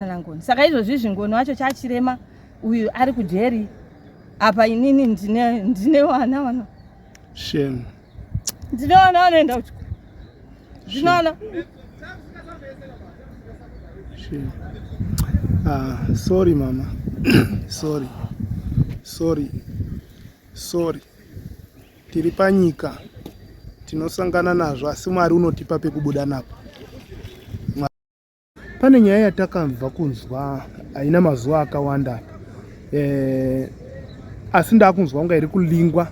NaNgoni. Saka izvozvi izvi Ngoni wacho chachirema uyu ari kujeri apa inini ndine ndine vana vano. Shame. Ndine vana vanoenda kuchikoro. Ndine vana. Shame. Ah, sorry mama. Sorry. Sorry. Sorry. Tiri panyika tinosangana nazvo asi Mwari unotipa pekubuda napo. Pane nyaya yatakabva kunzwa haina mazuva akawanda eh, asi ndakunzwa kunga iri kulingwa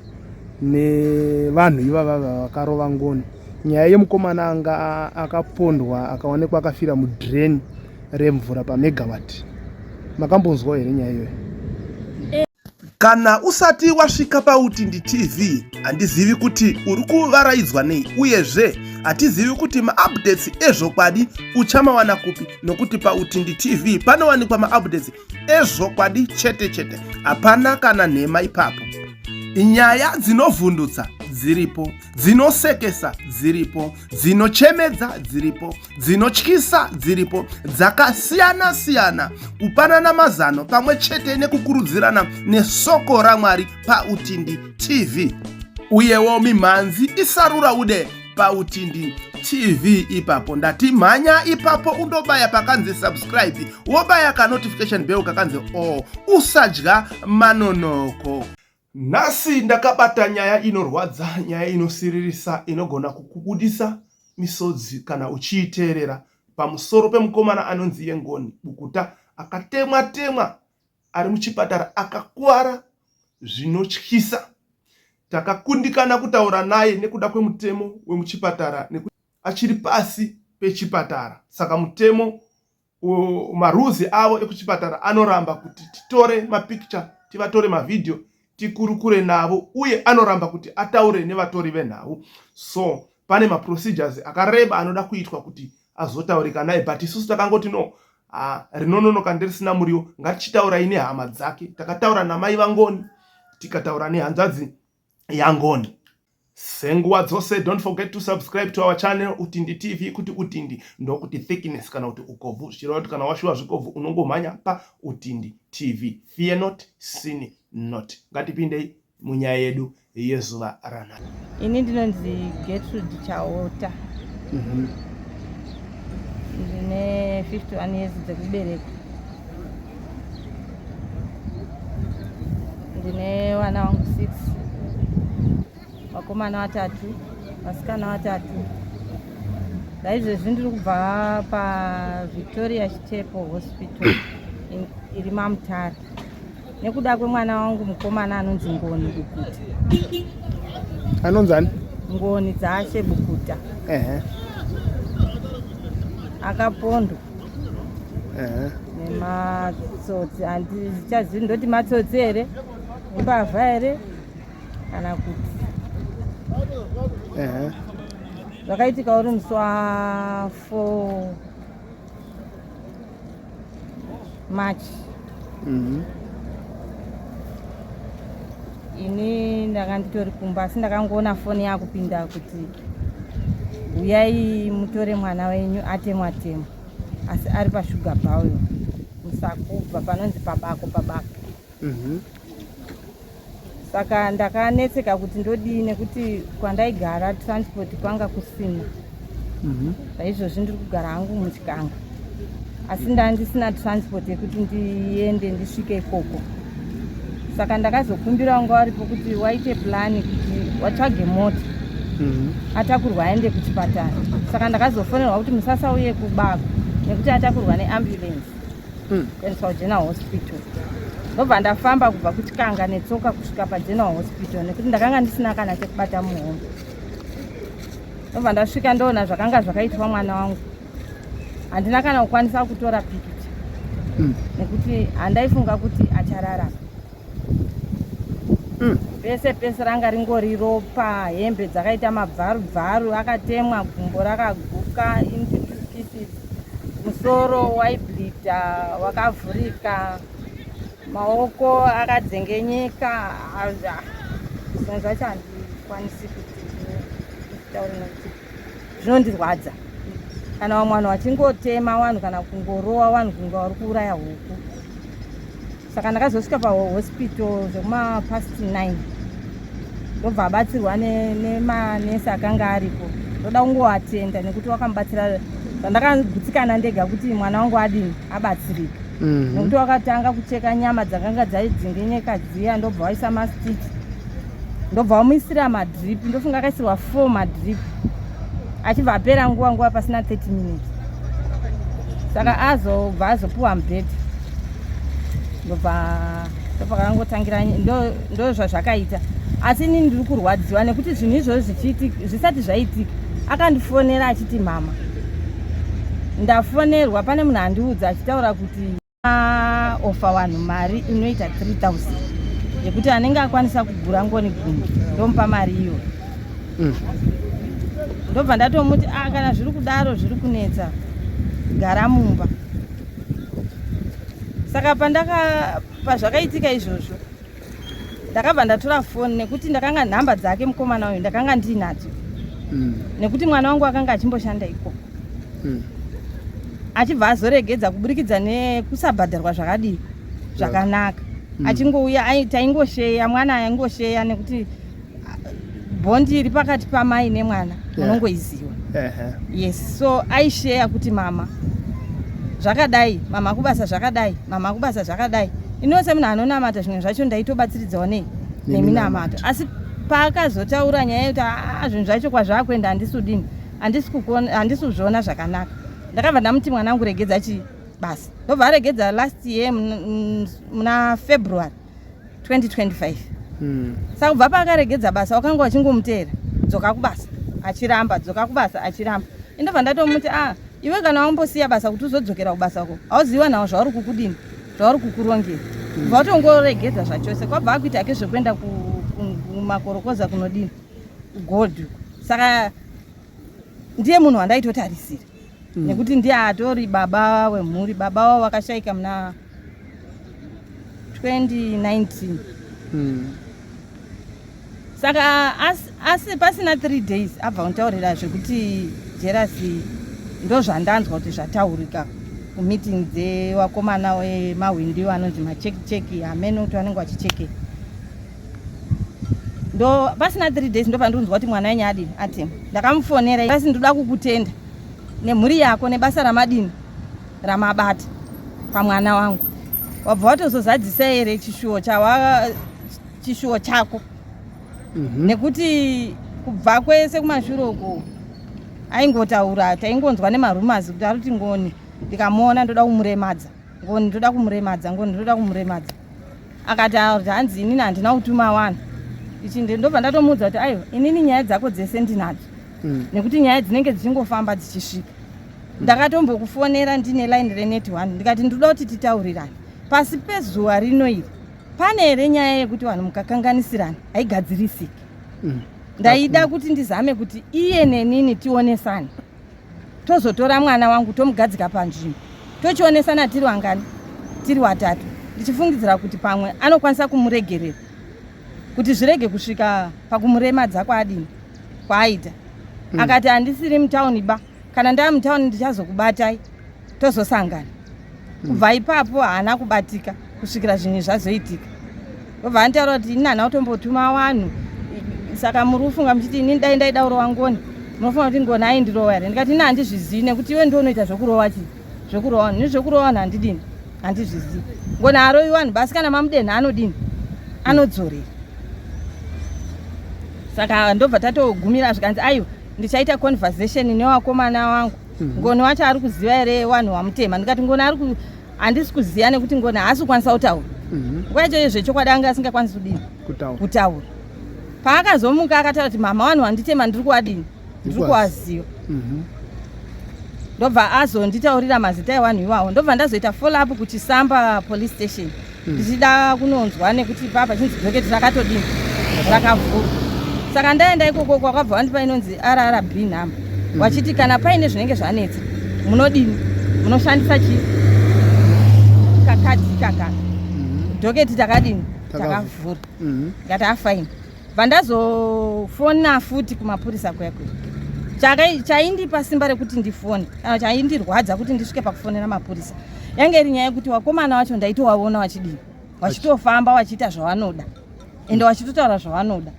nevanhu ivava vakarova Ngoni. Nyaya yemukomana anga akapondwa akaonekwa akafira mudrain remvura pamegawatt. Makambonzwawo here nyaya iyoyo? Kana usati wasvika paUtindi TV, handizivi kuti uri kuvaraidzwa nei, uyezve hatizivi kuti maupdates ezvokwadi uchamawana kupi, nokuti paUtindi TV panowanikwa maupdates ezvokwadi chete chete, hapana kana nhema ipapo. Nyaya dzinovhundutsa dziripo, dzinosekesa dziripo, dzinochemedza dziripo, dzinotyisa dziripo dzakasiyana siyana, kupanana mazano pamwe chete nekukurudzirana nesoko raMwari paUtindi TV, uyewo mimhanzi isarura ude paUtindi TV ipapo. Ndati mhanya ipapo undobaya pakanzi subscribe, wobaya ka notification bell kakanzi all, usadya manonoko. Nhasi ndakabata nyaya inorwadza, nyaya inosiririsa, inogona kukubudisa misodzi kana uchiiteerera, pamusoro pemukomana anonzi iye Ngoni Bukuta akatemwa temwa ari muchipatara akakuvara zvinotyisa. Takakundikana kutaura naye nekuda kwemutemo wemuchipatara nekuti achiri pasi pechipatara saka mutemo marules avo ekuchipatara anoramba kuti titore mapicture, tivatore mavhidhiyo, tikurukure navo, uye anoramba kuti ataure nevatori venhau. So pane maprocedures akareba anoda kuitwa kuti azotaurika naye, but isusu takangoti no, ah, rinononoka nderisina muriwo, ngatichitaurai nehama dzake. Takataura namai vaNgoni, tikataura nehanzvadzi yaNgoni. Senguva dzose, don't forget to subscribe to our channel Utindi TV. Kuti Utindi ndokuti thickness kana kuti ukobvu, zvichireva kuti kana washuwa zvikobvu unongomhanya pa Utindi TV. Fear not, sin not. Ngatipindei munyaya yedu yezuva ranhasi. Ini ndinonzi Gertrude Chaota. Ndine 51 years dzekuberekwa. Ndine vana vangu 6, vakomana vatatu, vasikana vatatu. Saizvezvi ndiri kubva paVictoria Chitepo Hospital iri maMutare nekuda kwemwana wangu mukomana anonzi Ngoni Bukuta. Anonzi ani? Ngoni Dzashe Bukuta. Ehe. Akapondwa nematsotsi, handichazivi ndoti matsotsi here, imbavha here kana kuti. Zvakaitika uri musi wa 4 March. Ini ndanga nditori kumba, asi ndakangoona foni yakupinda kuti uyai mutore mwana wenyu atemwa temwa, asi ari pashuga bowl musakubva panonzi pabako pabako. Saka ndakanetseka kuti ndodii nekuti kwandaigara transport kwanga kusina. Saizvozvi ndiri kugara hangu muChikanga, asi ndandisina transport yekuti ndiende ndisvike ikoko. Saka ndakazokumbira wanga waripo kuti waite plani kuti watsvage mota atakurwa aende kuchipatara. Saka ndakazofonerwa kuti musasauye kubako nekuti atakurwa neambulance kuendeswa kuGeneral Hospital. Ndobva ndafamba kubva kuChikanga netsoka kusvika paGeneral Hospital nekuti ndakanga ndisina kana chekubata muhombe. Ndobva ndasvika ndoona zvakanga zvakaitwa mwana wangu. Handina kana kukwanisa kutora pikicha nekuti handaifunga kuti achararama. Pese pese ranga ringori ropa, hembe dzakaita mabvaru bvaru, akatemwa, gumbo rakaguka into two pieces, musoro waibleeda wakavhurika, maoko akadzengenyeka. Zvimwe zvacho handikwanisi kuti nditaure nekuti zvinondirwadza. Kana vamwe vanhu vachingotema vanhu kana kungorowa vanhu kunge vari kuuraya huku. Saka ndakazosvika pahospital zvekuma past 9, ndobva abatsirwa nemanesi akanga aripo. Ndoda kungoatenda nekuti wakamubatsira zvandakagutsikana ndega kuti mwana wangu adini, abatsirika. Nekuti wakatanga kucheka nyama dzakanga dzaidzinginyeka dziya, ndobva waisa mastitch, ndobva wamuisira madrip. Ndofunga akaisirwa 4 madrip, achibva apera nguva pasina 30 minutes. Saka azobva azopiwa mubhedha, ndobva ndopakangotangira. Ndo zvazvakaita. Asi inini ndiri kurwadziwa nekuti zvinhu izvozvo zvisati zvaitika, akandifonera achiti, "Mama, ndafonerwa, pane munhu andiudza achitaura kuti offer vanhu mari inoita 3000 yekuti anenge akwanisa kugura Ngoni gumbo ndomupa mari iyoyo." Ndobva ndatomuti, "A, kana zviri kudaro zviri kunetsa, gara mumba." Saka pandaka pazvakaitika izvozvo, ndakabva ndatora foni nekuti ndakanga nhamba dzake mukomana uyu ndakanga ndiinadzo, nekuti mwana wangu akanga achimboshanda ikoko, achibva azoregedza kuburikidza nekusabhadharwa zvakadii zvakanaka. Achingouya taingosheya mwana, aingosheya nekuti bond iri pakati pamai nemwana munongoiziva. Yes, so aisheya kuti, "Mama zvakadai, mama kubasa zvakadai, mama kubasa zvakadai." Iniwo semunhu anonamata, zvimwe zvacho ndaitobatsiridzawo nei neminamato. Asi paakazotaura nyaya yekuti, "Aa, zvinhu zvacho kwazvakuenda handisi kudini, handisi kuzviona zvakanaka," ndakabva ndamuti, "Mwanangu, regedza chi basa." Ndobva aregedza last year muna February 2025. Saka kubva paakaregedza basa, wakanga wachingomuteera, "Dzoka kubasa," achiramba, "Dzoka kubasa," achiramba. Indobva ndatomuti, "A, iwe kana wambosiya basa, kuti uzodzokera kubasa uko hauziva nawo zvauri kukudini, zvauri kukurongera." Kubva watongoregedza zvachose, kwabva akuita ake zvekuenda kumakorokoza kunodini, gold. Saka ndiye munhu wandaitotarisira nekuti ndiye atori baba wemhuri. Baba wavo vakashaika muna 2019. Saka asi pasina 3 days abva kunditaurira zvekuti Jerasi, ndo zvandanzwa kuti zvataurika kumeeting dzevakomana wemahwindi anonzi machekicheki, hamene kuti vanenge vachichekei. Ndo pasina 3 days ndo pandinzwa kuti mwana wenyu adini, atema. Ndakamufonera, asi ndoda kukutenda nemhuri yako nebasa ramadini, ramabata pamwana wangu. Wabva watozozadzisa here chishuwo chawa, chishuwo chako? Nekuti kubva kwese kumashure uku aingotaura, taingonzwa nemarumours kuti ari kuti, "Ngoni ndikamuona ndoda kumuremadza, Ngoni ndoda kumuremadza, Ngoni ndoda kumuremadza." Akati kuti, "Hanzi inini handina kutuma wanhu ichi." Ndobva ndatomuudza kuti, "Aiwa, inini nyaya dzako dzese ndinadzo nekuti nyaya dzinenge dzichingofamba dzichisvika. Ndakatombokufonera ndine line reNet One, ndikati ndoda kuti titaurirane. Pasi pezuva rino iri pane here nyaya yekuti vanhu mukakanganisirana haigadzirisiki?" Ndaida kuti ndizame kuti iye nenini tionesane, tozotora mwana wangu tomugadzika panzvimbo, tochionesana tiri wangani, tiri watatu, ndichifungidzira kuti pamwe anokwanisa kumuregerera kuti zvirege kusvika pakumuremadza kwaadini, kwaaita. Akati, "Handisiri mutauni ba, kana ndaa mutauni ndichazokubatai tozosangana." Kubva ipapo haana kubatika kusvikira zvinhu zvazoitika. Ndobva anditaura kuti, "Ini handina kutombotuma vanhu. Saka muri kufunga muchiti ini dai ndaida kurova Ngoni, munofunga kuti Ngoni aindirova here?" Ndikati, "Ini handizvizivi nekuti iwe ndiwo unoita zvokurova chii, zvokurova vanhu. Ini zvokurova vanhu handidini, handizvizivi. Ngoni harovi vanhu basi, kana mamudenha anodini, anodzorera." Saka ndobva tatogumira, zvikanzi, "Aiwa, ndichaita conversation newakomana wangu. Ngoni wacho ari kuziva here vanhu wamutema?" Ndikati, "Ngoni ari handisi kuziva nekuti Ngoni haasi kukwanisa kutaura." Nguva yacho zvechokwadi anga asingakwanisi kudini? Kutaura. Kutaura. Paakazomuka akataura kuti, "Mama, vanhu vanditema ndiri kuwadini, ndiri kuwaziva." Ndobva azonditaurira mazita evanhu iwawo. Ndobva ndazoita follow up kuChisamba police station ndichida kunonzwa nekuti papa chinzi docket rakatodini, rakavhurwa. Saka ndaenda ikoko, kwakabva vandipa inonzi RRB number, vachiti kana paine zvinenge zvanetsa munodini, munoshandisa chi kakadhi ikaka. Docket takadini? Takavhura. Ndikati, "Afine." Bva ndazofona futi kumapurisa kuya kuya. Chaindipa simba rekuti ndifone kana chaindirwadza kuti ndisvike pakufonera mapurisa yange iri nyaya yekuti wakomana wacho ndaitowaona wachidii, wachitofamba wachiita zvavanoda ende wachitotaura zvavanoda.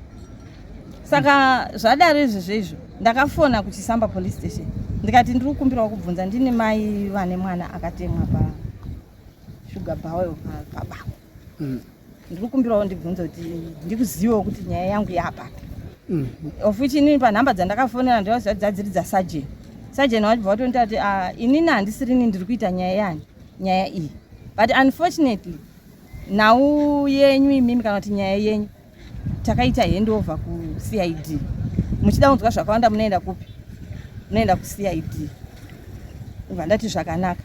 Saka zvadaro izvozvo izvo ndakafona kuChisamba police station, ndikati ndiri kukumbirawo kubvunza, ndini mai vane mwana akatemwa paSugar Bowl pabako. Ndiri kukumbirawo ndibvunze kuti ndikuzivewo kuti nyaya yangu yapapi. Of which inini panhamba dzandakafonera ndinoziva dzadziri dzasajeni. Sajeni vachibva vatonita kuti, "Ah, inini handisirini ndiri kuita nyaya yani, nyaya iyi, but unfortunately nhau yenyu imimi kana kuti nyaya yenyu takaita handover kuCID. Muchida kunzwa zvakawanda munoenda kupi? Munoenda kuCID." Ubva ndati zvakanaka.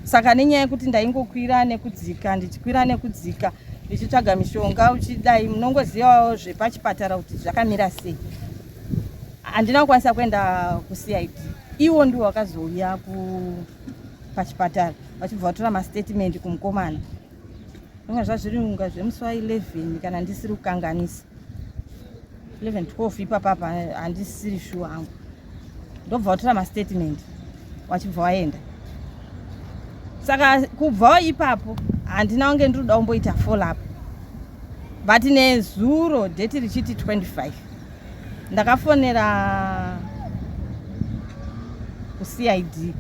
Saka nenyaya yekuti ndaingokwira nekudzika, ndichikwira nekudzika ndichitsvaga mishonga, uchidai munongozivawo zvepachipatara kuti zvakamira sei, handina kukwanisa kuenda kuCID. Iwo ndiwo wakazouya pachipatara vachibva vatora mastatement kumukomana. Inga zvazviri unga zvemusi wa11 kana ndisiri kukanganisa, 11 12 ipapapa, handisiri sure hangu. Ndobva vatora mastatement vachibva vaenda. Saka kubvawo ipapo handina kunge ndiri kuda kumboita follow up, but nezuro date richiti 25 ndakafonera kuCID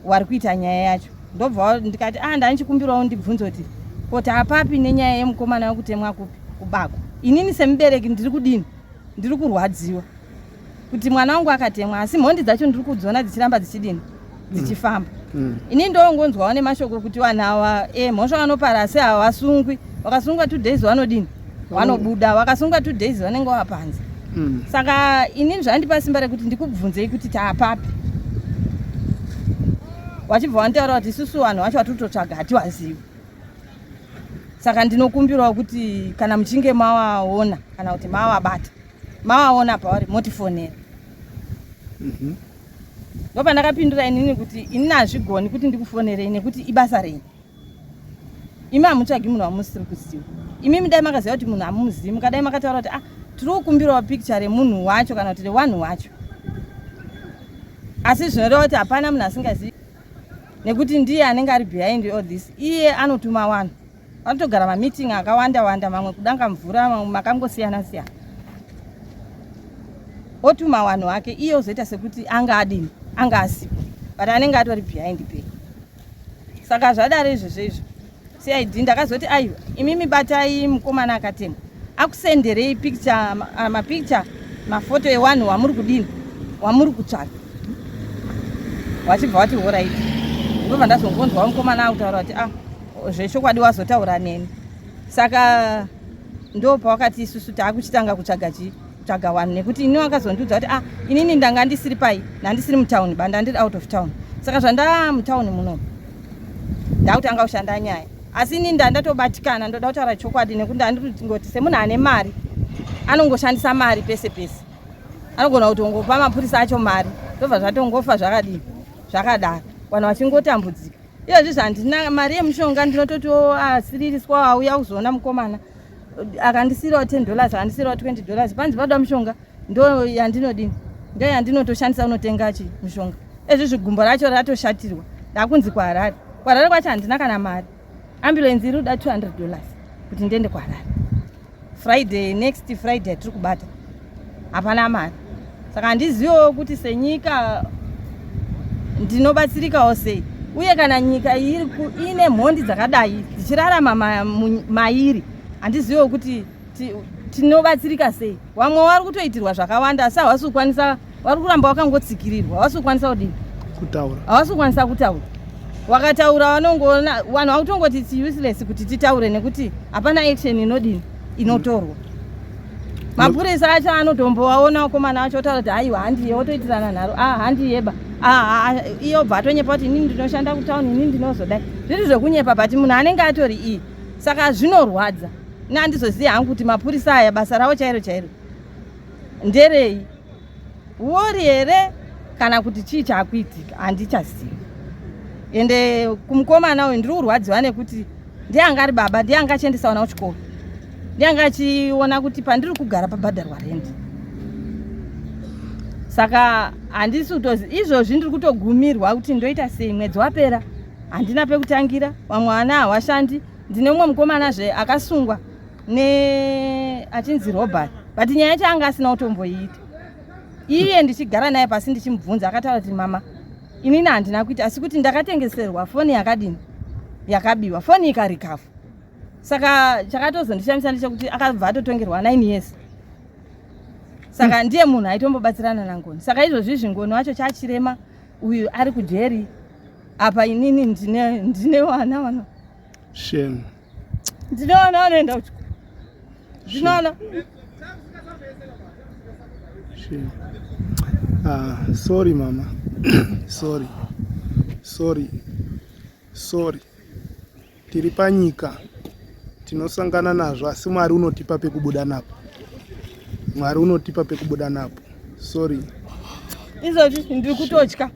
wari kuita nyaya yacho, ndobva ndikati, "A, ah, ndanichikumbirawo ndibvunze kuti koti apapi nenyaya yemukomana wekutemwa kupi kubako. Inini semubereki ndiri kudini, ndiri kurwadziwa kuti mwana wangu akatemwa, asi mhondi dzacho ndiri kudziona dzichiramba dzichidini, dzichifamba. Ini ndongonzwawo nemashoko kuti vanhu ava mhosva vanopara asi havasungwi. Vakasungwa 2 days vanodini, vanobuda. Vakasungwa 2 days vanenge vapanze. Saka inini zvandipa simba rekuti ndikubvunzei kuti taapapi." Vachibva vanitaura kuti isusu vanhu vacho vatiri kutotsvaga hativazivi. Saka ndinokumbirawo kuti kana muchinge mavaona kana kuti mavabata, mavaona pavari, motifonera. Ndopandakapindura inini kuti inini hazvigoni kuti ndikufonerei nekuti ibasa renyu. Imi hamutsvagi munhu wamusiri kuziva. Imimi dai makaziva kuti munhu hamumuzivi, mukadai makataura kuti, "Ah, tiri kukumbirawo picture remunhu wacho kana kuti rewanhu wacho." Asi zvinoreva kuti hapana munhu asingazivi nekuti ndiye anenge ari behind all this. Iye anotuma vanhu, vanotogara mameeting akawanda wanda, mamwe kudanga mvura, mamwe makangosiyana siyana, otuma vanhu vake. Iye ozoita sekuti anga adini, anga asipo, but anenge atori behind back. Saka zvadaro izvozvo izvo CID ndakazoti, "Aiwa, imimi batai mukomana akatemwa akusenderei picture, mapicture, mafoto ewanhu wamuri kudini, wamuri kutsvaga." Wachibva wati alright. Ndobva ndazongonzwa mukomana akutaura kuti, "Ah, zvechokwadi wazotaura neni." Saka ndo pawakati isusu taakuchitanga kutsvaga chi kutsvaga vanhu, nekuti ini wakazondiudza kuti, "Ah, inini ndanga ndisiri pai, ndandisiri mutauni ba, ndandiri out of town. Saka zvandaa mutauni muno ndakutanga kushanda nyaya." Asi inini ndandatobatikana, ndoda kutaura chokwadi, nekuti ndandingoti semunhu ane mari anongoshandisa mari pese pese, anogona kutongopa mapurisa acho mari, ndobva zvatongofa zvakadini, zvakadaro, vanhu vachingotambudzika. Iyozvi handina mari yemushonga, ndinototi asiririswa auya kuzoona mukomana akandisiyirawo $10, akandisiyirawo $20, panzi padoda mushonga, ndo yandinodini, ndo yandinotoshandisa unotenga chi mushonga. Ezvi zvigumbo racho ratoshatirwa, ndakunzi kuHarare. KuHarare kwacho handina kana mari. Ambulance iri kuda $200 kuti ndiende kuHarare Friday, next Friday tiri kubata, hapana mari. Saka handiziviwo kuti senyika ndinobatsirikawo sei, uye kana nyika iri ine mhondi dzakadai dzichirarama mairi, handiziviwo kuti tinobatsirika sei. Vamwe vari kutoitirwa zvakawanda asi havasi kukwanisa, vari kuramba vakangotsikirirwa, havasi kukwanisa kudini? Kutaura. Havasi kukwanisa kutaura. Wakataura vanongoona vanhu vakutongoti it's useless kuti titaure nekuti hapana action inodini, inotorwa. Mapurisa acho anotombovaona vakomana vacho otaura kuti haiwa, handiye, otoitirana nharo, "Ah, handiyeba." Iye obva atonyepa kuti inini ndinoshanda kutauni, inini ndinozodai, zviri zvekunyepa, but munhu anenge atori iyi. Saka zvinorwadza. Ini handizozivi hangu kuti mapurisa aya basa ravo chairo chairo nderei, wori here kana kuti chii chaakuitika, handichazivi. Ende kumukomana uyu ndiri kurwadziwa nekuti ndiye anga ari baba, ndiye anga achiendesa vana kuchikoro, ndiye anga achiona kuti pandiri kugara pabhadharwa rendi. Saka handisi kutozi izvozvi ndiri kutogumirwa kuti ndoita sei. Mwedzi wapera handina pekutangira, vamwe vana hawashandi. Ndine mumwe mukomanazve akasungwa ne achinzi Robert, but nyaya yacho anga asina kutomboiita iye. Ndichigara naye pasi ndichimubvunza, akataura kuti, "Mama, inini handina kuita, asi kuti ndakatengeserwa foni yakadini, yakabiwa, foni ikarikavha." Saka chakatozondishamisa ndechekuti akabva atotongerwa 9 years. Saka ndiye munhu aitombobatsirana naNgoni. Saka izvozvi izvi Ngoni wacho chachirema, uyu ari kujeri apa, inini ndine vana vano Shame. Ndine vana vanoenda kuchikoro, ndinoona. Shame. Ah, sorry mama, sorry, sorry, sorry. Tiri panyika tinosangana nazvo, asi Mwari unotipa pekubuda napo. Mwari unotipa pekubuda napo. Sorry. Izvozvi ndiri kutotya,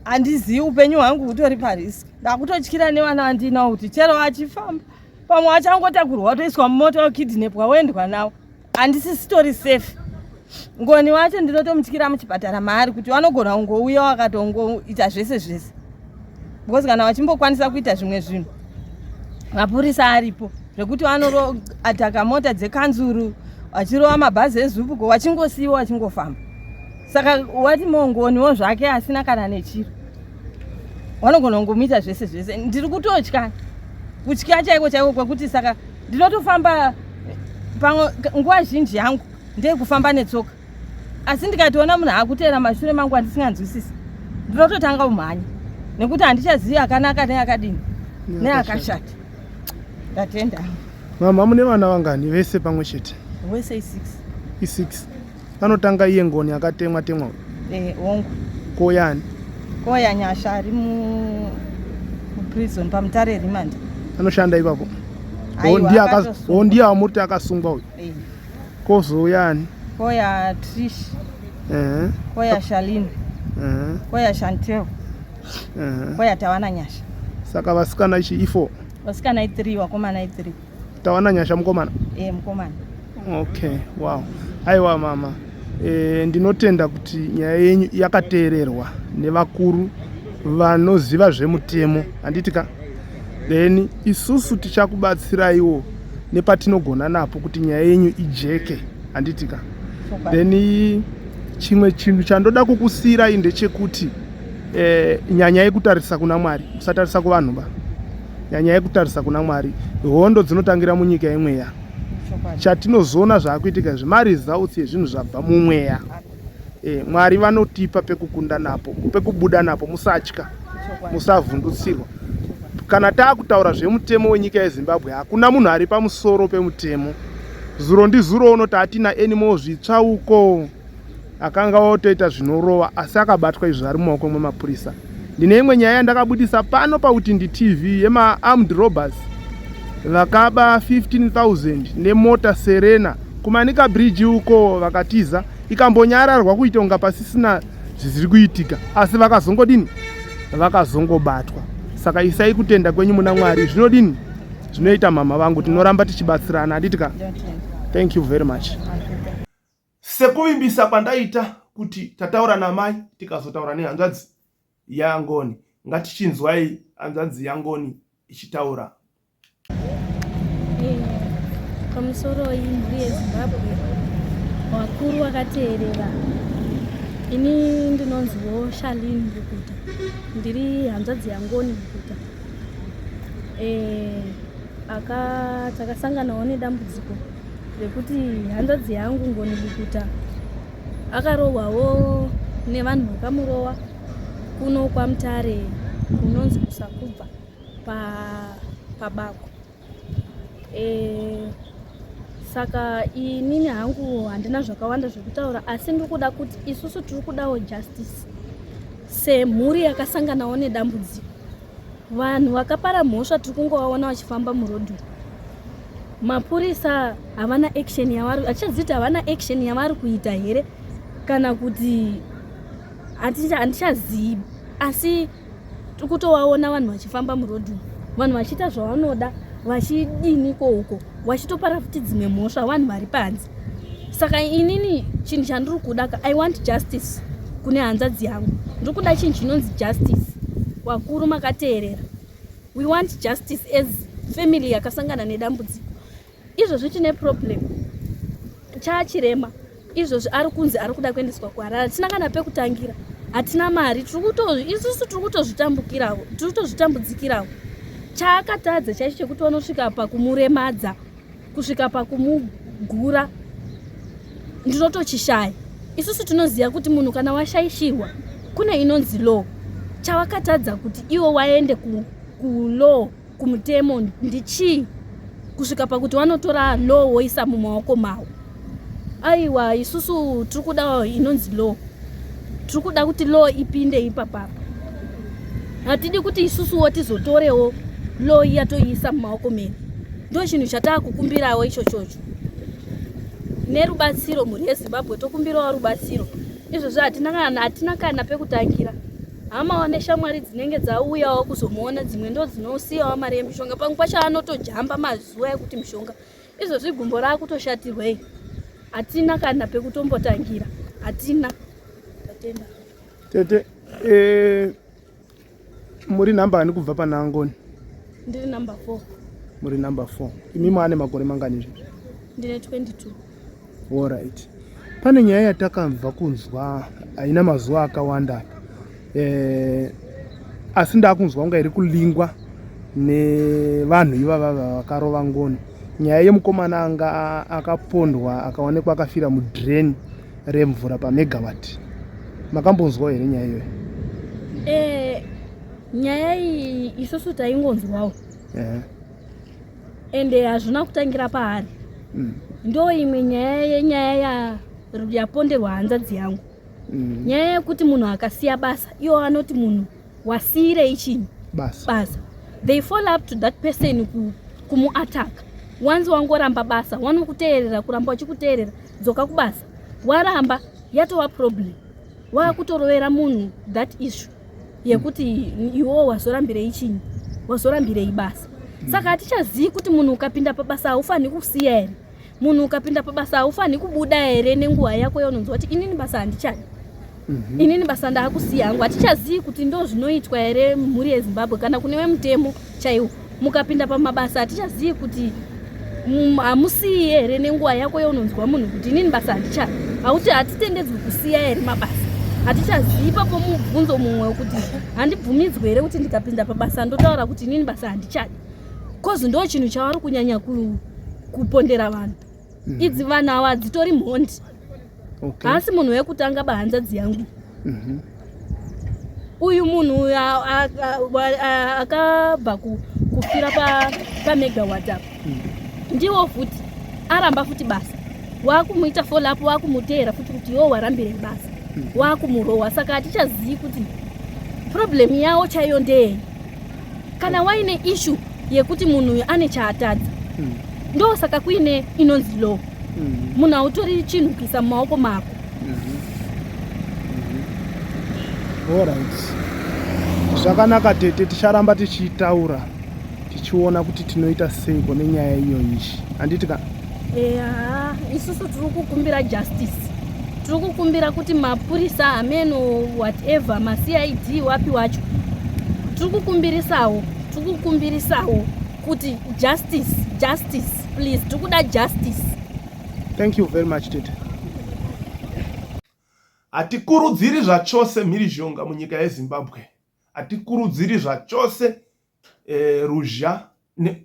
handizivi upenyu hwangu hutori parisk. Ndakutotyira nevana vandinawo kuti chero achifamba pamwe achangotakurwa, watoiswa mumota, wakidnapwa, woendwa nawo. Handisisitori safe. Ngoni wacho ndinotomutyira muchipatara maari kuti vanogona kungouya wakatongoita zvese zvese, because kana vachimbokwanisa kuita zvimwe zvinhu, mapurisa aripo zvekuti vanoataka mota dzekanzuru, vachirova mabhazi eZUPCO, vachingosiyiwa vachingofamba. Saka wati mongoniwo zvake asina kana nechiro, vanogona kungomuita zvese zvese. Ndiri kutotya, kutya chaiko chaiko kwekuti saka ndinotofamba pamwe nguva zhinji yangu ndeyekufamba netsoka, asi ndikatoona munhu akuteera mashure mangu andisinganzwisisi, ndinototanga kumhanya nekuti handichazivi akanaka neakadini neakashata. Ndatenda. Mama, mune vana vangani vese pamwe chete? Wese i6. I6. Panotanga iye Ngoni akatemwa temwa? Eh, hongu. Koyani? Koya Nyasha ari muprison paMutare remand. Anoshanda ipapo? Aiwa, akatosungwa. O, ndiye wamuri akasungwa uyu? Eh. Kozouyani? Koya Trish. Koya Shalini. Koya Chantel. Koya Tawana Nyasha. Saka vasikana ichi i4? Vasikana i3, vakomana i3. Tawana Nyasha mukomana? Eh, mukomana. Okay, wow. Aiwa mama, ndinotenda kuti nyaya yenyu yakateererwa nevakuru vanoziva zvemutemo, handiti ka? Then isusu tichakubatsiraiwo nepatinogona napo kuti nyaya yenyu ijeke, handiti ka? Then chimwe chinhu chandoda kukusiyirai ndechekuti nyanya yekutarisa kuna Mwari, musatarisa kuvanhu ba. Nyanya yekutarisa kuna Mwari. Hondo dzinotangira munyika yemweya. Chatinozoona zvaakuitika izvi maresults ezvinhu zvabva mumweya. Mwari vanotipa pekukunda napo, pekubuda napo. Musatya, musavhundutsirwa. Kana taakutaura zvemutemo wenyika yeZimbabwe, hakuna munhu ari pamusoro pemutemo. Zuro ndizuro uno taatina Anymore Zvitsva uko akanga otoita zvinorova, asi akabatwa izvo ari mumaoko mwemapurisa. Ndine imwe nyaya yandakabudisa pano paUtindi TV yemaarmed robbers vakaba 15,000 nemota Serena kuManica Bridge uko, vakatiza. Ikambonyararwa kuita kunga pasisina zviziri kuitika, asi vakazongodini? Vakazongobatwa. Saka isai kutenda kwenyu muna Mwari. Zvinodini? Zvinoita mama vangu. Tinoramba tichibatsirana, handiti ka? Thank you very much. Sekuvimbisa kwandaita kuti tataura namai, tikazotaura nehanzvadzi yaNgoni, ngatichinzwai hanzvadzi yaNgoni ichitaura. Pamusoro imhuri yeZimbabwe, vakuru vakateerera, ini ndinonziwo Shalin Bukuta, ndiri hanzvadzi yaNgoni Bukuta. Aka takasanganawo nedambudziko rekuti hanzvadzi yangu Ngoni Bukuta akarohwawo nevanhu vakamurova kuno kwaMutare, kunonzi Kusakubva, pabako. Saka inini hangu handina zvakawanda zvekutaura, asi ndiri kuda kuti isusu tiri kudawo justice semhuri yakasanganawo nedambudziko. Vanhu vakapara mhosva tiri kungovaona vachifamba murodhi. Mapurisa havana action yavari, hatichazivi kuti havana action yavari kuita here kana kuti handichazivi, asi tiri kutovaona vanhu vachifamba murodhi, vanhu vachiita zvavanoda, vachidini uko, vachitopara futi dzimwe mhosva, vanhu vari panze. Saka inini chinhu chandiri kuda ka, I want justice. kune hanzvadzi yangu. Ndiri kuda chinhu chinonzi justice. Wakuru makateerera, we want justice as family yakasangana nedambudziko. Izvozvi tine problem, chaachirema izvozvi ari kunzi ari kuda kuendeswa kuHarare. Hatina kana pekutangira, hatina mari, isusu tiri kutozvitambukirawo, tiri kutozvitambudzikirawo. Chaakatadza chaicho chekuti vanosvika pakumuremadza, kusvika pakumugura, ndinotochishaya. Isusu tinoziva kuti munhu kana washaishirwa kune inonzi law. Chawakatadza kuti iwo waende kulaw, kumutemo ndichii, kusvika pakuti wanotora law woisa mumaoko mawo? Aiwa, isusu tiri kuda inonzi law, tiri kuda kuti law ipinde ipapapa. Hatidi kuti isusuwo tizotorewo law iya toiisa mumaoko medu. Ndo chinhu chataakukumbirawo ichochocho nerubatsiro. Mhuri yeZimbabwe, tokumbirawo rubatsiro. Izvozvo hatina kana pekutangira. Hamawo neshamwari dzinenge dzauyawo kuzomuona, dzimwe ndo dzinosiyawo mari yemishonga. Pamwe pacho anotojamba mazuva ekuti mishonga. Izvozvi gumbo raakutoshatirwei, hatina kana pekutombotangira, hatina. Tatenda. Tete, muri nhamba ani kubva pana Ngoni? Ndiri number 4. Muri number 4. Imi maane makore mangani izvozvi? Ndine 22. Alright, pane nyaya yatakabva kunzwa haina mazuva akawanda, asi ndakunzwa kunga iri kulingwa nevanhu ivava vakarova Ngoni. Nyaya yemukomana anga akapondwa, akaonekwa akafira mudrain remvura paMegawatt. Makambonzwawo here nyaya iyoyo? Nyaya iyi isusu taingonzwawo, ende hazvina kutangira paari. Ndo imwe nyaya yenyaya yaponderwa hanzvadzi yangu. Nyaya yekuti munhu akasiya basa, iwo anoti munhu wasiyirei chinyi? Basa. Basa. They follow up to that person kumuataka. Once wangoramba basa, wanokuteerera, kuramba wachikuteerera, dzoka kubasa. Waramba, yatova problem, waakutorovera munhu that issue yekuti iwo wazorambirei chinyi, wazorambirei basa. Saka hatichazivi kuti munhu ukapinda pabasa haufaniri kusiya here, munhu ukapinda pabasa haufaniri kubuda here nenguva yako yaunonzwa kuti inini basa handichadi, inini basa ndaakusiya hangu. Hatichazivi kuti ndo zvinoitwa here, mhuri yeZimbabwe, kana kune wemutemo chaiwo. Mukapinda pamabasa, hatichazivi kuti hamusiyi here nenguva yako yaunonzwa munhu kuti inini basa handichadi. Hauti hatitendedzwi kusiya here mabasa? Hatichazivi. Ipapo mubvunzo mumwe wekuti handibvumidzwi here kuti ndikapinda pabasa ndotaura kuti inini basa handichadi? 'Cause ndo chinhu chavari kunyanya kupondera vanhu. Idzi vanhu ava hadzitori mhondi. Haasi munhu wekutanga bahanzadzi yangu. Uyu munhu uyu akabva kufira paMegawatt apa, ndiwo futi aramba futi basa, wakumuita follow up, wakumuteera futi kuti iwo warambirei basa, wakumurohwa. Saka hatichazivi kuti problem yawo chaiyo ndeyei. Kana waine issue yekuti munhu uyu ane chaatadza, ndo saka kuine inonzi law. Munhu hautori chinhu kuisa mumaoko mako. Alright, zvakanaka tete, ticharamba tichitaura, tichiona kuti tinoita seiko nenyaya iyoyi, handiti ka? Eya, isusu tiri kukumbira justice, tiri kukumbira kuti mapurisa, hameno, whatever, maCID wapi wacho, tiri kukumbirisawo, tiri kukumbirisawo kuti justice, justice please, tiri kuda justice. Thank you very much, tete. Hatikurudziri zvachose mhirizhonga munyika yeZimbabwe. Hatikurudziri zvachose ruzha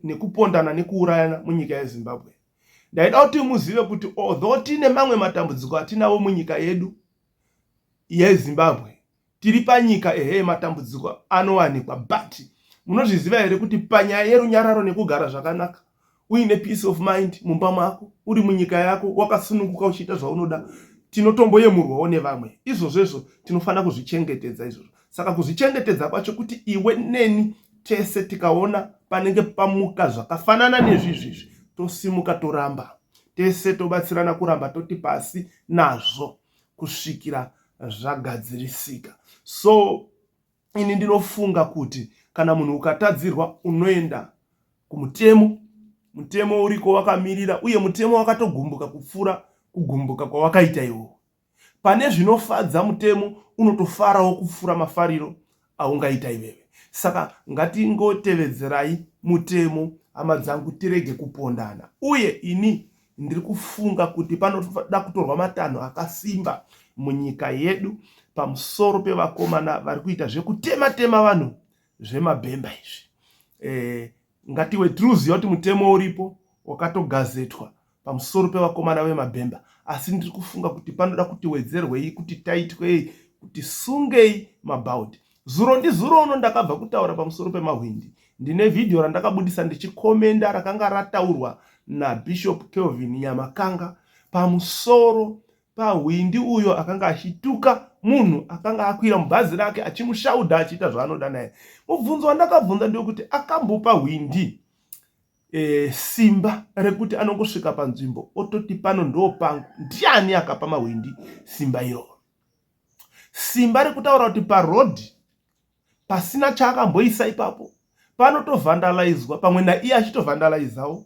nekupondana nekuurayana munyika yeZimbabwe. Ndaida kuti muzive kuti although tine mamwe matambudziko atinawo munyika yedu yeZimbabwe, tiri panyika, ehe, matambudziko anowanikwa, but munozviziva here kuti panyaya yerunyararo nekugara zvakanaka uine peace of mind mumba mako, uri munyika yako wakasununguka uchiita zvaunoda, tinotomboyemurwawo nevamwe? Izvozvo tinofanira kuzvichengetedza izvozvo. Saka kuzvichengetedza kwacho kuti iwe neni tese tikaona panenge pamuka zvakafanana nezvizvizvi, tosimuka, toramba tese, tobatsirana kuramba, toti pasi nazvo kusvikira zvagadzirisika. So ini ndinofunga kuti kana munhu ukatadzirwa, unoenda kumutemo. Mutemo uriko wakamirira, uye mutemo wakatogumbuka kupfuura kugumbuka kwawakaita iwowo. Pane zvinofadza mutemo unotofarawo kupfuura mafariro aungaita iwewe. Saka ngatingotevedzerai mutemo hama dzangu tirege kupondana. Uye ini ndiri kufunga kuti panoda kutorwa matanho akasimba munyika yedu pamusoro pevakomana vari kuita zvekutema tema vanhu zvemabhemba izvi. E, ngatiwe tiri kuti mutemo uripo wakatogazetwa pamusoro pevakomana vemabhemba asi ndiri kufunga kuti panoda kuti wedzerwei kuti taitwei kuti sungei mabhaudhi zuro ndizuro uno ndakabva kutaura pamusoro pemahwindi ndine vhidhiyo randakabudisa ndichikomenda rakanga rataurwa nabishop Kelvin Nyamakanga pamusoro pahwindi uyo akanga achituka munhu akanga akwira mubhazi rake achimushaudha achiita zvaanoda naye mubvunzo wandakabvunza ndewekuti akambopa hwindi e, simba rekuti anongosvika panzvimbo ototi pano ndo pangu ndiani akapa mahwindi simba iroro simba rekutaura kuti parodhi pasina chaakamboisa ipapo panotovhandalaizwa pamwe naiye achitovhandalaizawo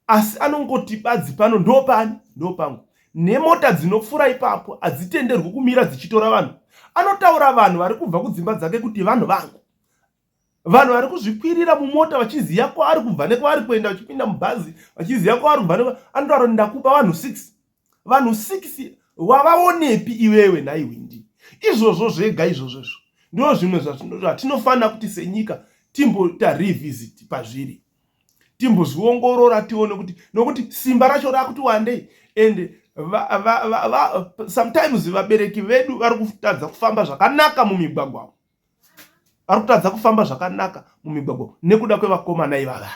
asi anongoti badzi pano ndopani ndopangu nemota dzinopfuura ipapo hadzitenderwi kumira dzichitora vanhu anotaura vanhu vari kubva kudzimba dzake kuti vanhu vangu vanhu vari kuzvikwirira mumota vachiziva kwaari kubva nekwaari kuenda vachipinda mubhazi vachiziva kwaari kubva anotaura kuti ndakupa vanhu 6 vanhu 6 wavaonepi iwewe nhai hwindi izvozvo zvega izvozvo izvo ndo zvimwe zvatinofanira kuti senyika timboita revisit pazviri timbozviongorora tione kuti nokuti simba racho rakuti wandei and va, va, va, va, sometimes vabereki vedu vari kutadza kufamba zvakanaka mumigwagwa vari kutadza kufamba zvakanaka mumigwagwa nekuda kwevakomana ivava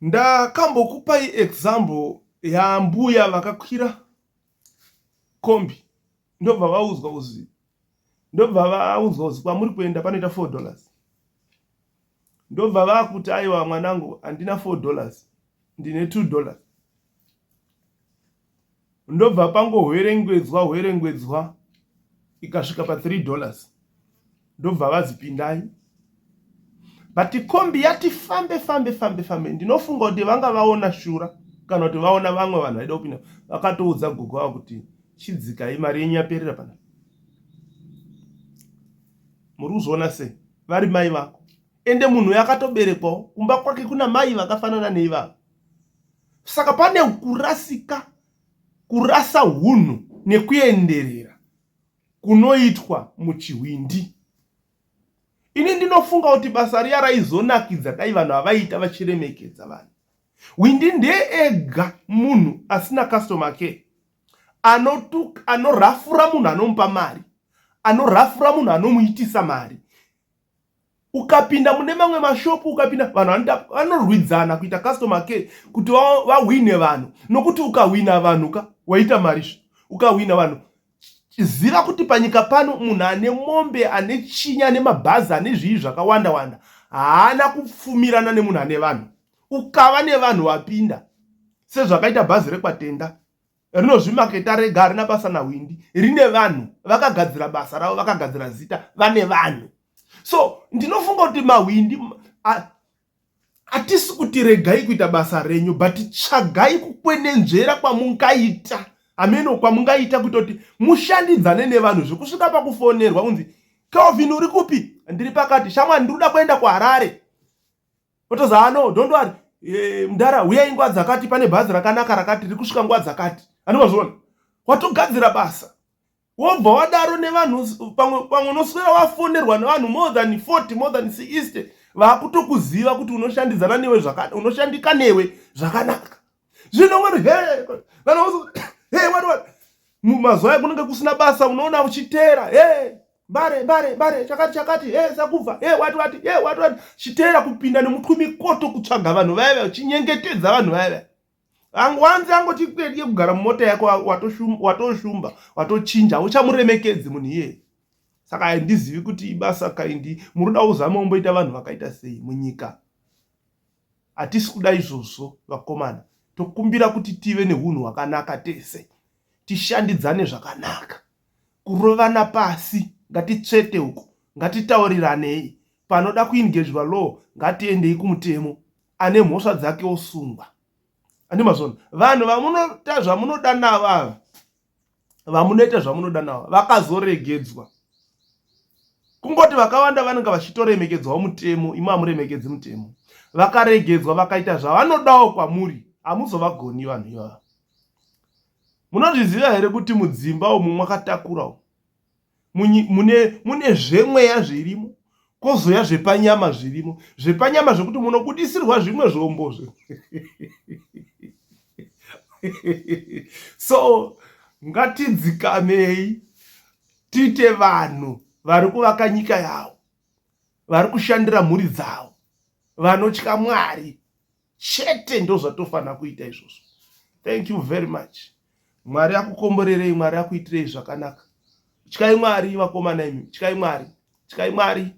ndakambokupai example yambuya vakakwira kombi ndobva vaudzwa kuzi ndobva vaudzwa kuzi kwamuri kuenda panoita 4 dollars ndobva vakuti aiwa mwanangu handina 4 dollars ndine 2 dollars ndobva pangohwerengwedzwa hwerengwedzwa ikasvika pa3 dollars ndobva vazipindai but kombi yati fambe fambe fambe fambe ndinofunga kuti vanga vaona shura kana kuti vaona vamwe vanhu vaida kupinda vakatoudza gogo avo kuti chidzikai mari yenyu yaperera pana muri kuzviona sei vari mai vako ende munhu uyo akatoberekwawo kumba kwake kuna mai vakafanana neivavo saka pane kurasika kurasa hunhu nekuenderera kunoitwa muchihwindi ini ndinofunga kuti basa riya raizonakidza dai vanhu havaita vachiremekedza vanhu hwindi ndeega munhu asina customer care anorafura munhu anomupa mari anorafura munhu anomuitisa mari ukapinda mune mamwe mashopu ukapinda vanhu vanorwidzana kuita customer care kuti vahwine vanhu nokuti ukahwina vanhu ka waita mari zve ukahwina vanhu ziva kuti panyika pano munhu ane mombe ane chinya ane mabhazi ane zvii zvakawanda wanda haana kupfumirana nemunhu ane vanhu ukava nevanhu vapinda sezvakaita bhazi rekwatenda rinozvimaketa rega harina basa nahwindi rine vanhu vakagadzira basa ravo vakagadzira zita vane vanhu so ndinofunga kuti mahwindi hatisi kuti regai kuita basa renyu but tsvagai kukwenenzvera kwamungaita hameno kwamungaita kuita kuti mushandidzane nevanhu zvekusvika pakufonerwa kunzi Kelvin uri kupi ndiri pakati shamwari ndiri kuda kuenda kuharare otoza ano don't worry e, mudhara huyai nguva dzakati pane bhazi rakanaka rakati riri kusvika nguva dzakati andimazviona watogadzira basa wobva wadaro nevanhu pamwe unoswera wafonerwa nevanhu more than 40 more than 60 vakutokuziva kuti unoshandidzana newe unoshandika newe zvakanaka zvino wani he he wani wani mazuva aya kunenge kusina basa unoona uchiteera he mbare mbare mbare chakati chakati he sakubva he wati wati he wati wati chiteera kupinda nemutwumikoto kutsvaga vanhu vaya vaya uchinyengetedza vanhu vaya vaya wanzi angoti kwedye kugara mumota yako watoshumba watochinja uchamuremekedzi munhu iyeye saka handizivi kuti ibasa kaindi muri kuda kuzama umboita vanhu vakaita sei munyika hatisi kuda izvozvo vakomana tokumbira kuti tive neunhu hwakanaka tese tishandidzane zvakanaka kurovana pasi ngatitsvete uko ngatitauriranei panoda kuengejwa law ngatiendei kumutemo ane mhosva dzake osungwa andimazvona vanhu vamunota zvamunoda navo ava. Vamunoita zvamunoda navo vakazoregedzwa. Kungoti vakawanda vanenge vachitoremekedzwawo mutemo, imi hamuremekedzi mutemo. Vakaregedzwa vakaita zvavanodawo kwamuri, hamuzovagoni vanhu ivava. Munozviziva here kuti mudzimba umu mwakatakura umu mune, mune zvemweya zvirimo kozouya zvepanyama zvirimo zvepanyama zvekuti munobudisirwa zvimwe zvombo zve so ngatidzikamei tiite vanhu vari kuvaka nyika yavo vari kushandira mhuri dzavo vanotya mwari chete ndozvatofanira kuita izvozvo thank you very much mwari akukomborerei mwari akuitirei zvakanaka tyai mwari vakomana imi tyai mwari tyai mwari.